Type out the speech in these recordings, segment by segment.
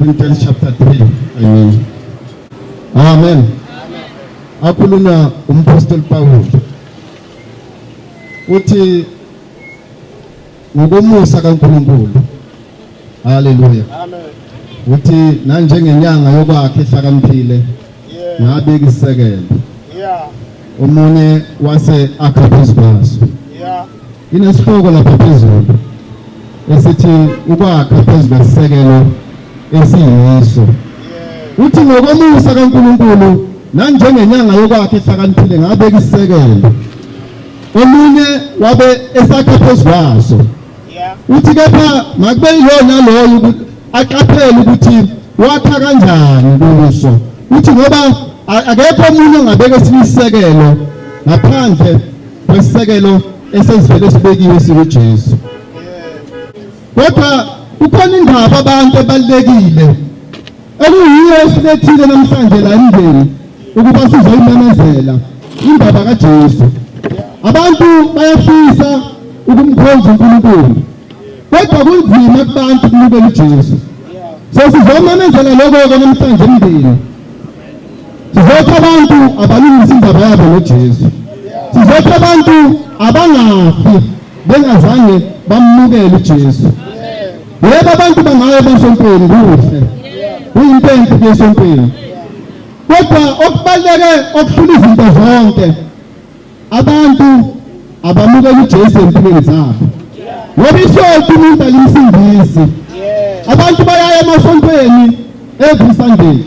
Corinthians chapter 3. Amen. Amen. Akhulunywa umpostoli Paul. Uthi ngokomusa kaNkulunkulu. Haleluya. Amen. Uthi nanjengenyanga yokwakhe ehlakaniphile ngabeka isisekelo. Yeah. Omunye wase akha phezu kwaso. Yeah. Inesihloko lapha phezulu esithi ukwakha phezu kwesisekelo esiyiso. Yeah. Uthi ngokomusa kaNkulunkulu nanjengenyanga yokwakhe ehlakaniphile ngabeka isisekelo. Omunye wabe esakha phezu kwaso. Yeah. Uthi kepha makube yilona loyo ukuthi aqaphele ukuthi wakha kanjani kuso. Uthi ngoba akekho omunye ongabeka esinye isisekelo ngaphandle kwesisekelo esesivele sibekiwe sikuJesu. Kodwa kukhona indaba abantu ebalulekile okuyiyo esilethile namhlanje la emndeni ukuba sizoyimemezela indaba kaJesu. Abantu bayafisa ukumkhonza uNkulunkulu kodwa kunzima kubantu ukumukela uJesu. So sizomemezela lokho-ke namhlanje emndeni. Sizothi abantu abalungisa indaba yabo noJesu. Sizothi abantu abangafi bengazange bamukele uJesu. Yebo, abantu bangaya emasontweni, kuhle. Kuyinto enhle ukuya esontweni. Kodwa okubaluleke okuhlula izinto zonke, abantu abamukela uJesu empilweni zabo. Ngoba isonto umuntu alimsindisi. Abantu bayaya emasontweni every Sunday.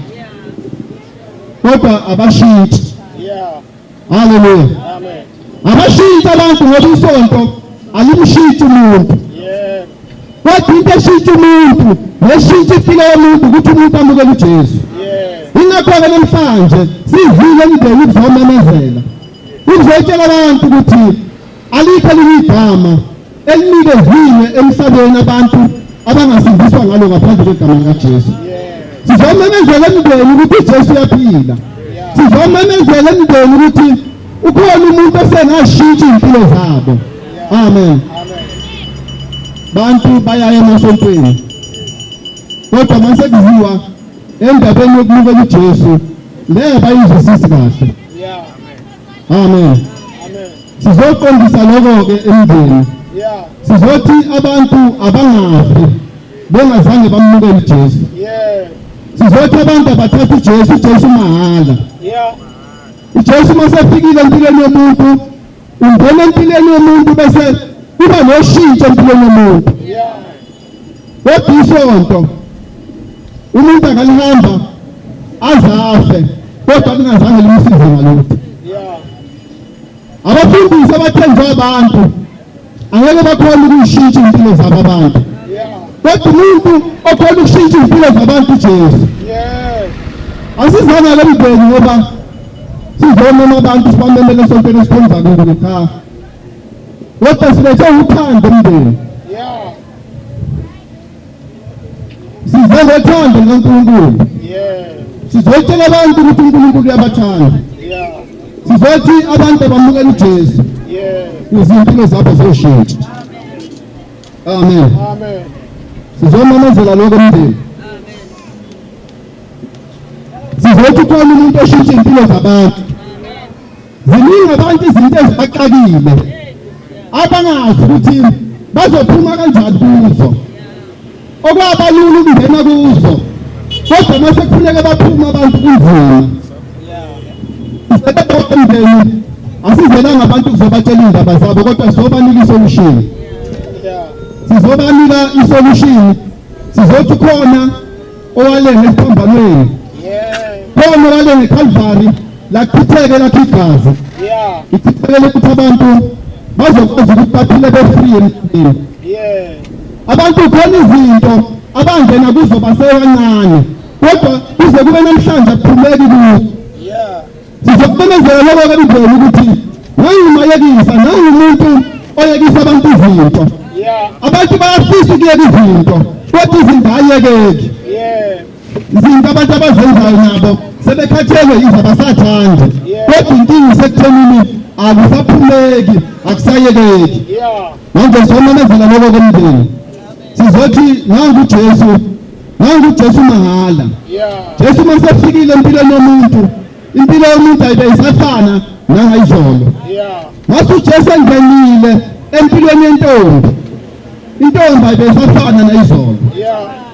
Kodwa abashintshi. Yeah. Haleluya. Amen. Abashintshi abantu ngoba isonto alimshintshi umuntu. Yeah. Kodwa into eshintsha umuntu neshintsha impilo yomuntu ukuthi umuntu amukele uJesu. Yeah. Ingakho-ke namhlanje sizile emndeni ukuzomemezela, ukuzotshela abantu ukuthi alikho elinye igama elinikeziwe emhlabeni abantu abangasindiswa ngalo ngaphandle kwegama likaJesu. Sizomemezela emndeni ukuthi uJesu uyaphila. Sizomemezela emndeni ukuthi ukhona umuntu osengashintsha izimpilo zabo. Amen. Bantu bayaya emasontweni kodwa mase kuziwa endabeni yokumukela uJesu ngeke bayizwisisi kahle. Yeah. Amen. Amen. Sizoqondisa lokho-ke emndeni. Yeah. Sizothi abantu abangafi bengazange bamukele uJesu. Yeah. Sizothi abantu abathathe uJesu, uJesu mahhala. Yeah. uJesu masefikile empilweni yomuntu, ungena empilweni yomuntu bese kuba noshintsho empilweni yomuntu. Yeah. Kodwa isonto umuntu akalihamba azafe kodwa kungazange limsize ngalutho. Yeah. Abafundisi abathenjwa abantu angeke bakhona ukuyishintsha impilo zabo abantu. Yeah. Kodwa umuntu okhona ukushintsha impilo zabantu uJesu. Yeah. Asizange le mndeni ngoba sizomema abantu sibamemele esontweni esikhonza kulo, cha. Kodwa silethe uthando emndeni. Yeah. Size ngothando lukaNkulunkulu. Yeah. Sizotshela abantu ukuthi uNkulunkulu uyabathanda. Yeah. Sizothi abantu abamukela uJesu Yeah. ukuze impilo zabo zoshintsha. Amen. Amen. Sizomemezela lokho emndeni. Sizothi khona umuntu oshintsha impilo zabantu. Ziningi abantu izinto ezibaxakile abangazi ukuthi bazophuma kanjani kuzo. Okwabalula ukungena kuzo kodwa mase kufuneka baphume abantu kunzima. Emndeni asizelanga abantu kuzobatshela iy'ndaba zabo kodwa sizobanika isolution. Yeah. Sizobanika isolution. Sizothi khona owalenga esiphambanweni, Yeah. khona owalenga eCalvary lachitheke lakhe igazi. Yeah. Ichithekele ukuthi abantu bazokwazi ukuthi baphile be-free emhlabeni. Yeah. Abantu khona izinto abangena kuzo basebancane kodwa kuze kube namhlanje akuphumeki kuzo. Yeah. Sizokumemezela lokho-ke emndeni ukuthi nangumayekisa, nangumuntu oyekisa abantu izinto. Yeah. Abantu bayafisa ukuyeka izinto kodwa izinto ayekeki. Yeah. Izinto abantu abazenzayo nabo sebekhathelwe yizo, abasathandi. Kodwa inkinga isekuthenini akusaphumeki, akusayekeki. Yeah. Manje sizomemezela lokho komndeni. Sizothi nangu uJesu Nangu uJesu mahala. Jesu masefikile empilweni yomuntu, impilo yomuntu ayibe isafana nangayizolo. Mase uJesu engenile empilweni yentombi, intombi ayibe isafana nayizolo.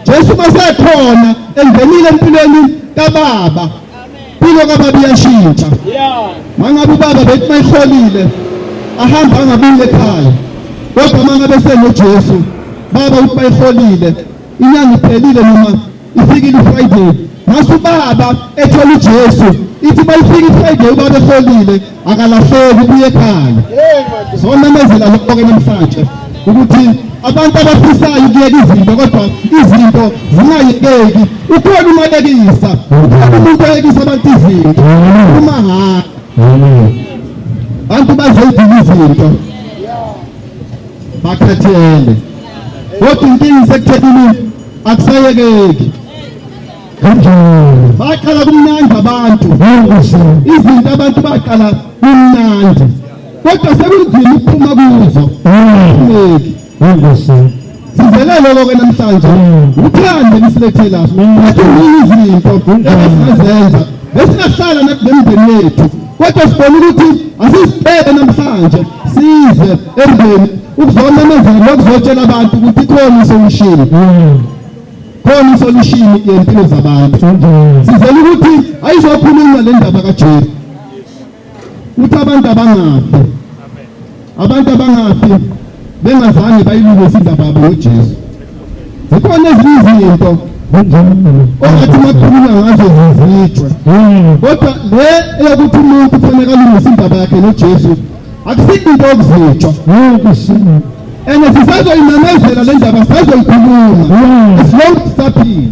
Jesu masekhona engenile empilweni kababa, impilo kababa iyashintsha. Mangabe ubaba bethi mayiholile ahamba angabuyi ekhaya, kodwa mangabe senoJesu baba uthi mayiholile inyanga iphelile noma ifikile iFriday, mase ubaba ethola uJesu ithi bayifika iFriday ubaba eholile akalahleki ubuye ekhaya. Somemezela lokho-ke namhlanje ukuthi abantu abafisayo ukuyeka izinto kodwa izinto zingayekeki, ukhona umayekisa, ukhona umuntu oyekisa abantu izinto umahhala. Abantu bazoyidinga izinto bakhathele, kodwa inkinga isekuthenini akusayekeki. Baqala kumnandi abantu, izinto abantu baqala kumnandi, kodwa sekunzima ukuphuma kuzo. Akuphumeki. Sizele lokho-ke namhlanje, uthando lisilethela athi kuningi izinto esingazenza besingahlala nemindeni yethu, kodwa sibona ukuthi asizibheke namhlanje size emndeni ukuzomemezela nokuzotshela abantu ukuthi ikhona isolution, khona isolution yempilo zabantu. Sizele ukuthi ayizokhulunywa le ndaba kaJesu, ukuthi abantu abangafi, abantu abangafi bengazange bayilungise indaba yabo ngoJesu. Zikhona ezinye izinto ongathi makhulunywa ngazo zizitshwe, kodwa le eyokuthi umuntu kufanele alungise indaba yakhe noJesu akusinto yokuzitshwa. And sisazoyimemezela le ndaba, sisazoyikhuluma as long sisaphila.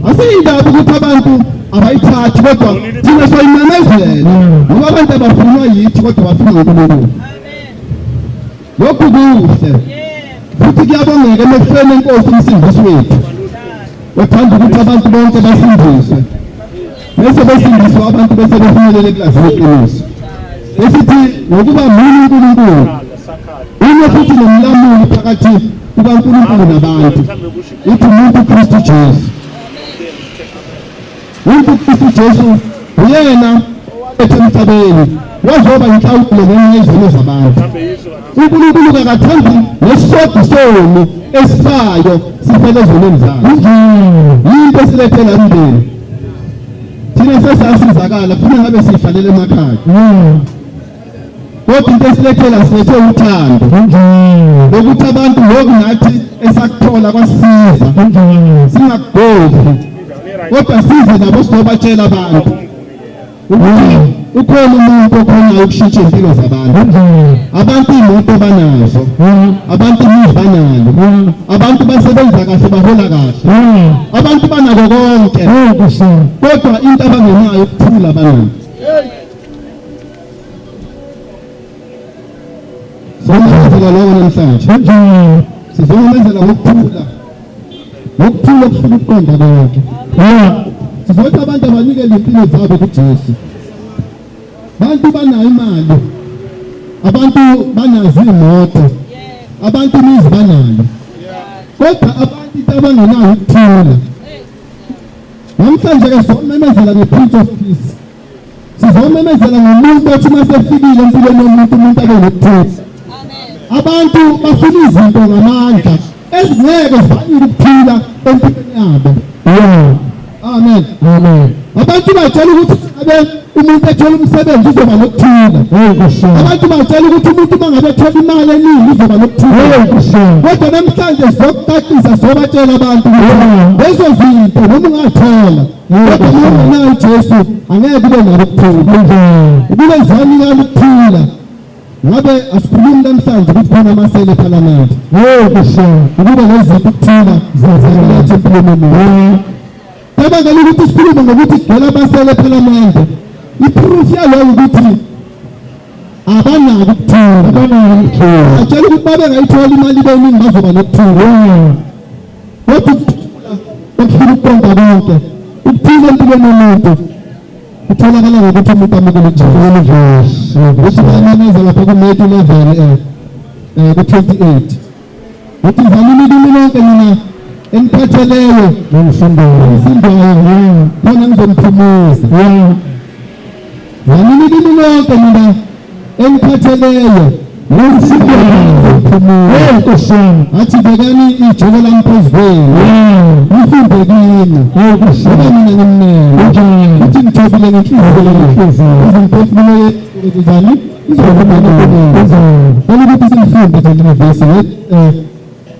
Asiyindaba ukuthi abantu abayithathi, kodwa thina soyimemezela ngoba abantu abafunwa yithi kodwa bafuna uNkulunkulu. Lokhu kuhle futhi kuyabongeka emehlweni enkosi umsindisi wethu othanda ukuthi abantu bonke basindiswe, bese besindiswa abantu bese befinyelele kulazini iqiniso. Besithi ngokuba munye uNkulunkulu, unye futhi nomlamuli phakathi kukaNkulunkulu nabantu, uthi umuntu Kristu Jesu. Umuntu Kristu Jesu uyena owaletha emhlabeni wazoba inhlawulo ngenxa yezono zabantu. uNkulunkulu kakathandi nesisodwa isoni esifayo sifele ezonweni zakhe. Yinto esilethela umndeni. Thina sesasizakala kufanele ngabe sihlalele emakhaya, kodwa into esilethela silethe uthando lokuthi abantu lokhu nathi esakuthola kwasisiza singakugodli, kodwa size nabo sizobatshela abantu ukuthi ukhona umuntu okhonayo ukushintsha impilo zabantu. Abantu imoto banazo, abantu imizi banayo, abantu basebenza kahle, bahola kahle, abantu banako konke, kodwa into abangenayo ukuthula banayo. Sizomemezela lokho namhlanje, sizomemezela ngokuthula, ngokuthula okufuna ukuqonda konke. Sizothi abantu abanikele impilo zabo kuJesu. Abantu banayo imali, abantu banazo iy'moto, abantu imizi banayo, kodwa abantu into abangenayo ukuthula. Namhlanje-ke sizomemezela nge-Prince of Peace, sizomemezela ngomuntu othi uma sefikile empilweni yomuntu, umuntu abe nokuthula. Abantu bafuna izinto ngamandla ezingeke zibanike ukuthula empilweni yabo. Amen. Amen. Abantu batshela ukuthi ngabe umuntu ethola umsebenzi uzoba nokuthula. Abantu batshela ukuthi umuntu uma ngabe ethola imali eningi uzoba nokuthula. Kodwa namhlanje sizokucacisa, sizobatshela abantu ukuthi lezo zinto noma ungathola, kodwa uma ungenayo uJesu angeke ube nabo ukuthula. Ukube ziyanikana ukuthula, ngabe asikhulumi namhlanje ukuthi khona amasele ephalamende. Ukube lezi zinto ukuthula ziyaletha empilweni yomuntu. Cabangela ukuthi sikhulume ngokuthi kugcwele amasele ephalamende, i-proof yaloyo ukuthi abanako ukuthula. Atshela ukuthi babengayithola imali beningi bazoba nokuthula, kodwa ukuthula okufuna ukuqonda konke, ukuthula empilweni yomuntu kutholakala ngokuthi umuntu amukele uJesu. Uthi bayamemeza lapha ku-Matthew 11 ku-28, uthi zalini kimi lonke nina Enikhatheleyo nenisindayo, khona ngizoniphumuza. Zanini kimi nonke nina enikhatheleyo nenisindayo, ngizoniphumuza. Athi bekani ijoko lami phezu kwenu, nifunde kimi, ngoba mina ngimnene futhi ngithobile ngenhliziyo, izimphefumulo yenu izofumana impumuzo. Cela ukuthi silifunde nje leli vesi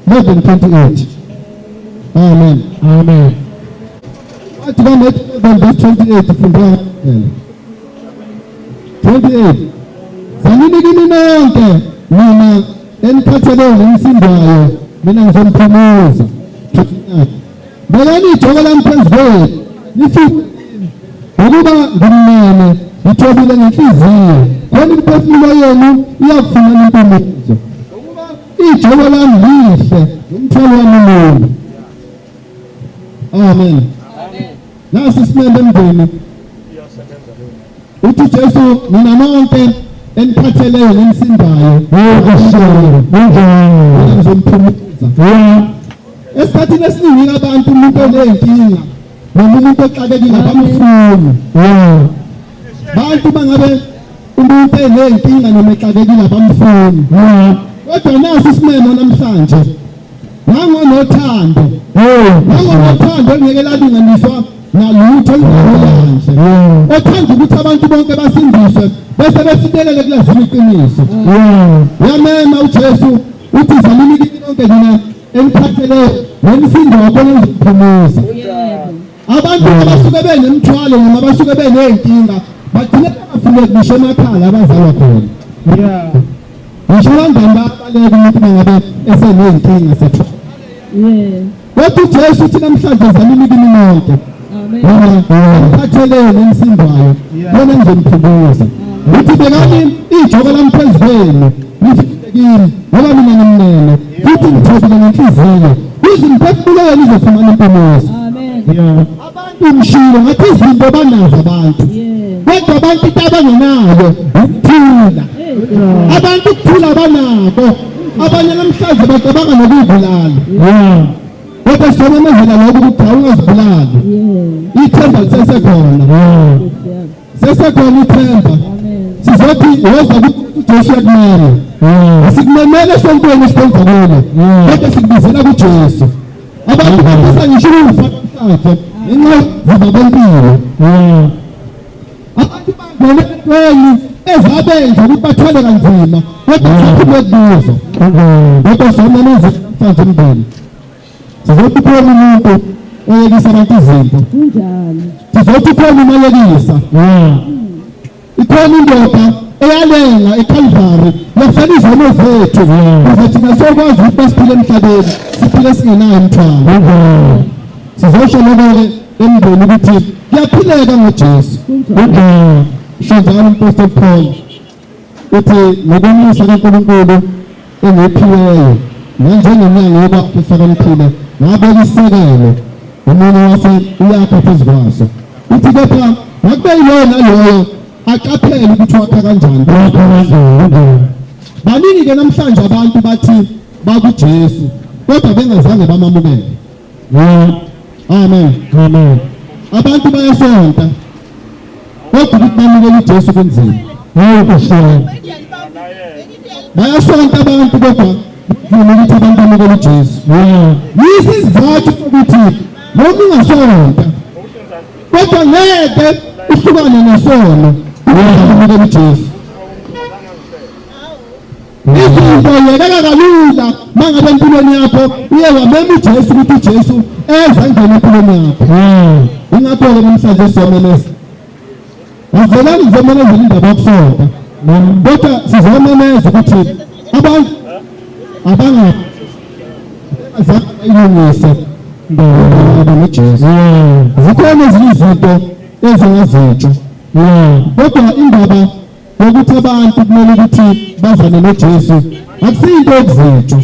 11:28. Amen. Amen. Wathi kaMatthew 11 verse 28, fundwa 28. Zanini kimi nonke nina enikhatheleyo nenisindayo, mina ngizoniphumuza. 29. Bekani ijoko lami phezu kwenu, nifunde kimi, ngokuba ngimnene ngithobile ngenhliziyo, khona imiphefumulo yenu iyakufumana impumuzo. Ngokuba ijoko lami lihle, nomthwalo wami ulula. Amen. Nasi isimembe emndeni. Uthi Jesu, nina nonke enikhatheleyo nenisindayo, mina ngizoniphumuza. Esikhathini esiningi abantu, umuntu oney'nkinga noma umuntu oxakekile abamfuni. Bantu bangabe umuntu eney'nkinga noma exakekile abamfuni. Kodwa nasi isimemo namhlanje. Nangonothando. Nangonothando olungeke lalinganiswa nalutho olungakolanje. Othanda ukuthi abantu bonke basindiswe bese befinyelele kulazini iqiniso. Uyamema uJesu, uthi zanini kimi nonke nina enikhatheleyo nenisindayo, khona ngizophumuza. Abantu abasuke benemithwalo noma abasuke beney'nkinga bagcine bengafuneki ngisho emakhaya abazalwa khona. Ngisho abangani bayabaleka umuntu mangabe eseney'nkinga sethu. Kodwa uJesu uthi namhlanje zanini kimi nonke nina enikhatheleyo nenisindayo, khona ngizoniphumuza. Uthi bekani ijoko lami phezu kwenu, nifunde kimi, ngoba mina ngimnene futhi ngithobile ngenhliziyo, kuze imiphefumulo yenu izofumana impumuzo. Abantu ngishilo ngathi izinto banazo abantu, kodwa abantu into abangenayo ukuthula. Abantu ukuthula banako, abanye namhlanje bacabanga nokuyibulala. Kodwa sizomemezela lokho ukuthi awungazibulali, ithemba lisesekhona, sesekhona ithemba. Sizothi woza kuJesu, yakumele asikumemele esontweni esikhonza kulo, kodwa sikubizela kuJesu. Abantu bafisa ngisho ukufa namhlanje ngenxa yobunzima bempilo. Abantu bangene entweni ezabenza ukuthi bathwale kanzima, kodwa siphume kuzo. Kodwa somemezela namhlanje emndeni, sizothi khona umuntu oyekisa abantu izinto. Sizothi khona umayekisa, ikhona indoda eyalenga eCalvary yafela izono zethu, ukuze thina sokwazi ukuthi basiphile emhlabeni, siphile singenayo imithwalo. Sizosho lokho-ke emndeni ukuthi kuyaphileka ngoJesu. Sho njalo umpostoli Paul, uthi ngokomusa kaNkulunkulu engiphiweyo nanjengenyanga yokwakha ehlakaniphile, ngabeka isisekelo, omunye wase uyakha phezu kwaso. Uthi kepha makube yiloyo naloyo aqaphele ukuthi wakha kanjani. Baningi-ke namhlanje abantu bathi bakuJesu, kodwa bengazange bamamukele. Amen. Amen. Abantu bayasonta, kodwa ukuthi bamukele uJesu kunzima. Bayasonta abantu, kodwa kunzima ukuthi abantu bamukele uJesu. Yisi isizathu sokuthi noma ungasonta, kodwa ngeke uhlukane nesono ukumukela uJesu. Izinto yekeka kalula mangabe empilweni yakho uye wamema uJesu ukuthi uJesu eze angene empilweni yakho. Ingakho-ke namhlanje sizomemeza. Azelani ngizomemezela indaba yokusonta, kodwa sizomemeza ukuthi abantu abangazange bayilungise indaba noJesu. Zikhona ezinye izinto ezingazitsho, kodwa indaba yokuthi abantu kumele ukuthi bazane noJesu akusiyinto yokuzitsho.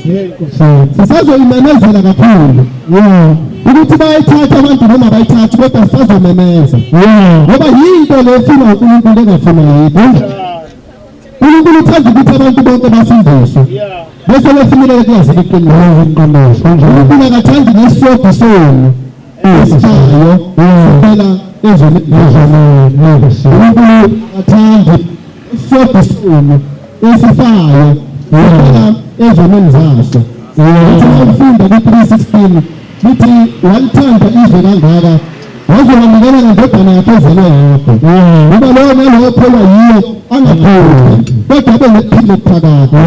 Sisazoyimemezela kakhulu ukuthi bayayithatha abantu noma bayithathi, kodwa sisazomemeza ngoba yinto le efuna uNkulunkulu, engafuna yithi. uNkulunkulu uthanda ukuthi abantu bonke basindiswe. Bese befinyelela kulazi iqiniso. Iqiniso. uNkulunkulu akathandi nesisodwa sonu esifayo sifela ezweni. uNkulunkulu akathandi isisodwa sonu esifayo sifela ezonweni zaso. Uthi ufunda ku-3:16 lithi walithanda izwe kangaka waze wanikela ngendodana yakhe ezelwe yodwa, ngoba lowo nalowo okholwa yiyo angabhubhi kodwa abe nokuphila okuphakade.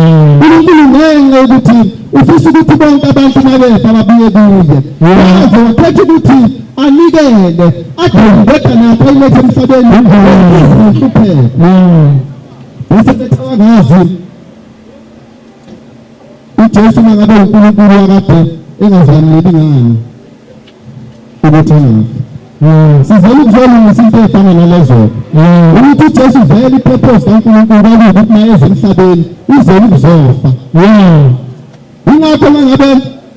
uNkulunkulu ngenxa yokuthi ufisa ukuthi bonke abantu mabefa babuye kuye, waze wakhetha ukuthi anikele ade indodana yakhe ayilethe emhlabeni inhlupheko. Bese bethi uJesu mangabe uNkulunkulu wakade engazilamuleli ngani ukuthi angafi. Sizela ukuzolungisa into ey'fana nalezo, ukuthi uJesu vele i-purpose kaNkulunkulu kwakuwukuthi mayeze emhlabeni uzele ukuzofa. Ingakho mangabe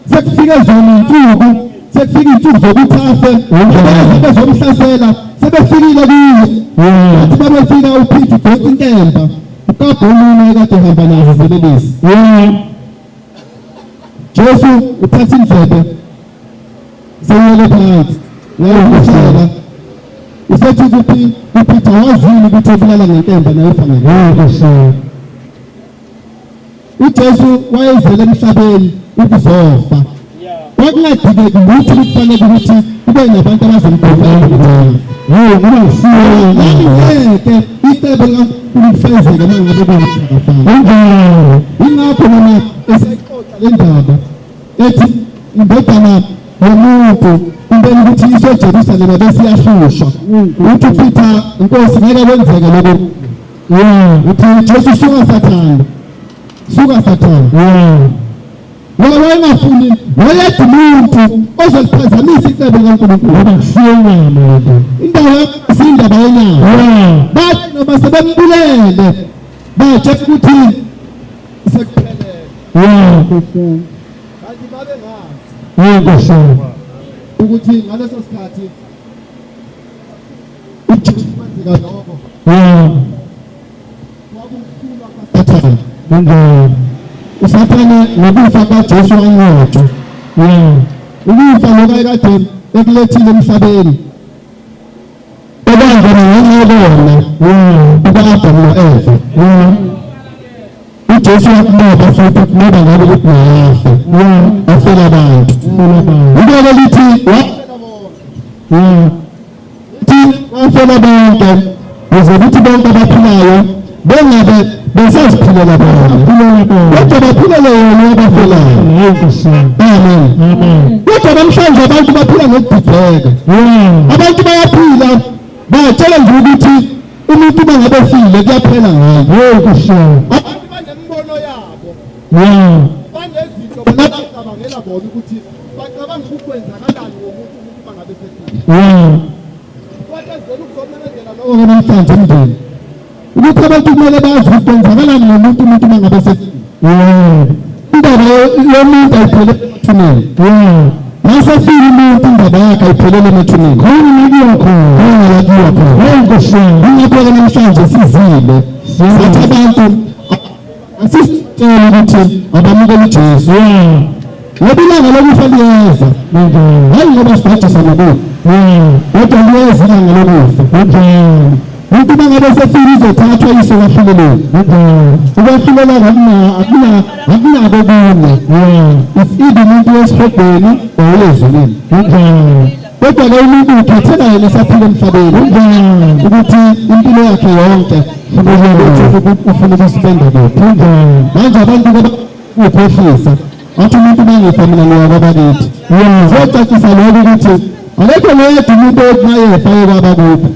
sekufike zona iy'nsuku, sekufika iy'nsuku zokuthi afe, abeze bezomhlasela sebefikile kuye. Bathi babefika uPeter udonsa inkemba, ukabha omunye ekade ehamba nazo izelelesi. Jesu uthatha indlebe seyiyele phansi wayihlushela, usethi kuphi kuPeter, wazini ukuthi obulala ngenkemba naye ufa ngenkemba. uJesu wayezele emhlabeni ukuzofa, kwakungadingeki lutho kufanele ukuthi kube nabantu abazomkhulumela. Ngeke icebo likaNkulunkulu lifezeke uma ngabe kuwukuthi. Ingakho noma esexoxa le ndaba ethi indodana yomuntu impela ukuthi iseJerusalema bese iyahlushwa, uthi uPeter, Nkosi, ngeke kwenzeke lokho. Uthi Jesu, suka Sathane, suka Sathane. Ngoba wayengafuni noyedwa umuntu ozoliphazamisa icebo likaNkulunkulu. Ngoba kusiyenyama lento. Indaba sindaba yenyama. Bathi noma sebembulele batshela ukuthi sekuphelele. Kanti babengazi ukuthi ngaleso sikhathi uJesu kwenzeka lokho. Kwakukhulwa kaSathane. uSathane ngokufa kaJesu wanqotshwa. Ukufa lokho ayekade ekulethile emhlabeni okwangena ngenxa yokona kuka-Adamu no-Eva. uJesu wakunqoba futhi ukunqoba ngabe ukuthi naye afe, afela abantu. Ubeke lithi wafela bonke ukuze kuthi bonke abaphilayo bengabe besaziphilela bona, kodwa baphilele yena abafelayo. Amen. Kodwa namhlanje abantu baphila ngokudideka. Abantu bayaphila bayatshela nje ukuthi umuntu uma ngabe efile kuyaphela ngaye. Abantu banembono yabo, banezinto bona abacabangela bona ukuthi bacabanga ukuthi kwenzakalani ngomuntu umuntu uma ngabe sefile. Kwatazela ukuzomemezela lokho namhlanje umndeni ukuthi abantu kumele bazi ukuthi kwenzakalani ngomuntu umuntu uma ngabe sefile. Indaba yomuntu ayiphelele emathuneni. Masefile umuntu indaba yakhe ayiphelele emathuneni. Khona la kuyiwa khona. Khona la kuyiwa khona. Ingakho-ke namhlanje sizile sathi abantu asisitshele ukuthi abamukele uJesu. Ngoba ilanga lokufa liyeza. Hayi ngoba sigwajisa nokufa, kodwa liyeza ilanga lokufa. Umuntu uma ngabe sefile uzothathwa iso kwahluleleni. Ukwahlulela akunabo kunye. It's either umuntu wesihogweni or ezulwini. Kodwa-ke umuntu ukhethela yena esaphila emhlabeni ukuthi impilo yakhe yonke ufuna ukuspenda kuphi. Manje abantu ukukhohlisa athi umuntu mangifa mina ngiya kwabakithi. Zocacisa lokho ukuthi akekho noyedwa umuntu othi mayefa aye kwabakuphi.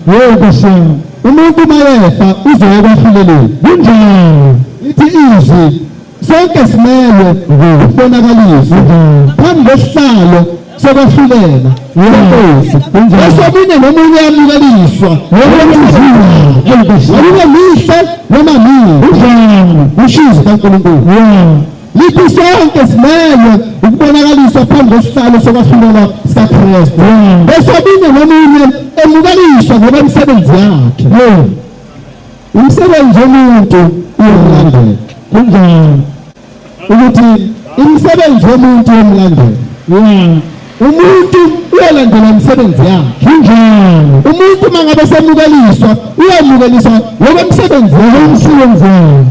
Umuntu mayefa uzoya ekwahluleleni. Lithi izwi sonke simelwe ukubonakaliswa phambi kwesihlalo sokwahlulela senkosi, bese omunye nomunye yamukeliswa ngokube mihle noma mibi, kusho izwi kaNkulunkulu. Lithi sonke simelwe ukubonakaliswa phambi kwesihlalo sokwahlulela sikaKristu, bese omunye nomunye emukeliswa ngokwemisebenzi yakhe. Umsebenzi womuntu uyomlandela. Ukuthi imisebenzi yomuntu yomlandela. Yeah. Umuntu uyalandela imisebenzi yakhe. Kunjalo. Umuntu uma ngabe semukeliswa, uyamukeliswa ngokwemisebenzi yakhe. Umsebenzi wakhe.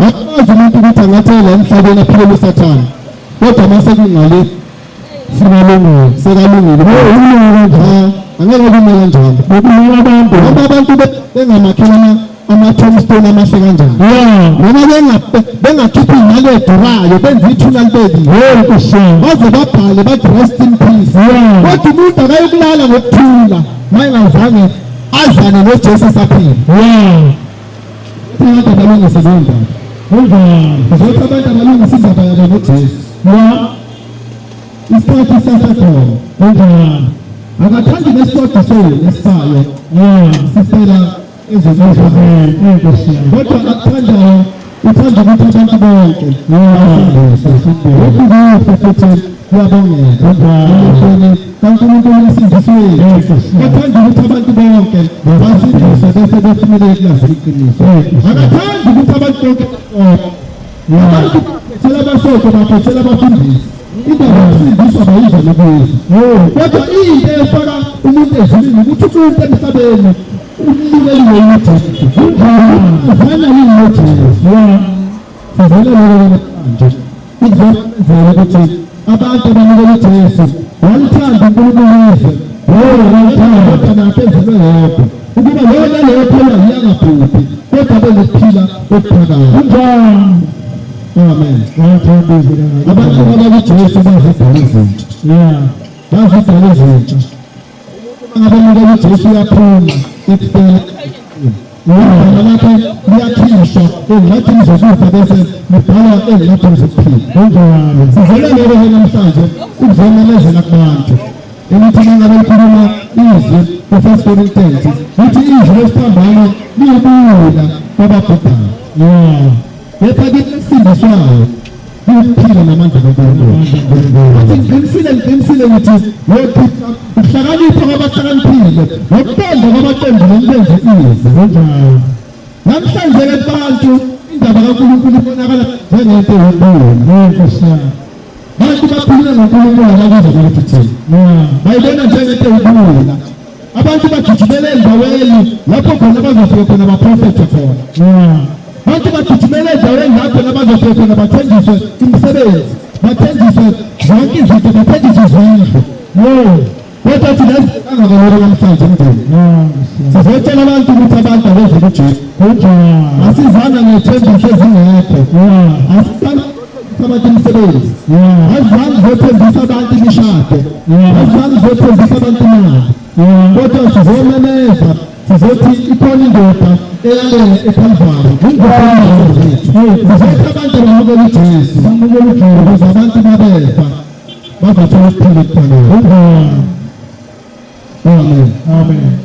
Akwazi umuntu ukuthi angathela emhlabeni aphilele uSathane. Kodwa uma sekungale Singalungile. sekalungile. Ulunga kanjani? Cha, angeke kume kanjalo. Ngokulunga abantu. Noma abantu bengamakhela ama-tombstone amahle kanjani. Yeah. Noma bengakhiphi imali edurayo benze ithuna libekile. Hey Nkosi yami. Baze babhale bathi rest in peace. Yeah. Kodwa umuntu akayokulala ngokuthula uma engazange azane noJesu esaphila. Yeah. Abantu abalungise leyo ndaba. Kunjalo. Ngizothi abantu abalungise indaba yabo noJesu. Yeah. Isikhathi sasekhona. Kunjalo. Akathandi nesisodwa senu esisayo Yeah. sifela ezizweni. Hey Nkosi yami. Kodwa akuthandayo uthanda ukuthi abantu bonke Yeah. basindiswe. Lokhu kuhle futhi kuyabongeka. Emehlweni kaNkulunkulu esindisweni. Uthanda ukuthi abantu bonke basindiswe bese befinyelele kulazi iqiniso. Akathandi ukuthi abantu bonke basonke. Abantu baphethela abasonto baphethela abafundisi. Indaba yokusindiswa bayizwa nokuyizwa. Kodwa into efaka umuntu ezulwini ukuthi umuntu emhlabeni umnikeliwe uJesu. Azana yini noJesu? Yeah. Sizela lokho namhlanje. Ukuzomemezela ukuthi abantu abanikela uJesu wamthanda uNkulunkulu wezwe. Wamthanda kodwa nakho ezelwe yedwa. Ukuba lowo nalowo phela uyangabhubhi kodwa abe nokuphila okuphakade. Kunjalo. Amen. Ngiyathokoza kangaka. Abantu abakuJesu bazidala izinto. Yeah. Bazidala izinto. Umuntu uma ngabe enikela uJesu uyaphuma ekufeni. Igama lakhe liyakhishwa ey'ncwadini zokufa bese libhalwa ey'ncwadini zokuphila. Kunjalo. Sizele lokho-ke namhlanje ukuzomemezela kubantu. Elithi uma ngabe likhuluma izwi ku-First Corinthians, lithi izwi lesiphambano liyibuwula kwababhubhayo. Yeah. Kepha kithi esindiswayo kuphila namandla kaNkulunkulu. Athi ngiqinisile ngiqinisile ngithi lokhu ukuhlakanipha kwabahlakaniphile nokuqonda kwabaqondile nibenze ize. Kunjalo. Namhlanje-ke kubantu indaba kaNkulunkulu ibonakala njengento yobuwula. Hey Nkosi yami. Abantu bakhuluma ngoNkulunkulu abakuzwa ukuthi uthini. Yeah. Bayibona njengento yobuwula. Abantu bagijimele endaweni lapho khona bazofika khona baprofethe khona. Yeah. Abantu bagijimele endaweni lapho khona bazofika khona bathenjiswe imisebenzi, bathenjiswe zonke izinto, bathenjiswe izindlu. Yeah. Kodwa thina kangakaloko namhlanje mndeni. Yeah. Nkosi yami. Sizotshela abantu ukuthi abantu abeze kuJesu. Kunjalo. Asizana ngethembiso ezingekho. Yeah. Asizana ngokuthembisa abantu imisebenzi. Yeah. Asizange zothembisa abantu imishado. Yeah. Asizange zothembisa abantu imali. Yeah. Kodwa sizomemeza sizothi ikhona indoda eyalele eKalvari. Sizothi abantu abamukele uJesu. Samukela uJesu. Ukuze abantu mabefa bazothola ukuphila okuphakade. Kunjalo. Amen. Amen.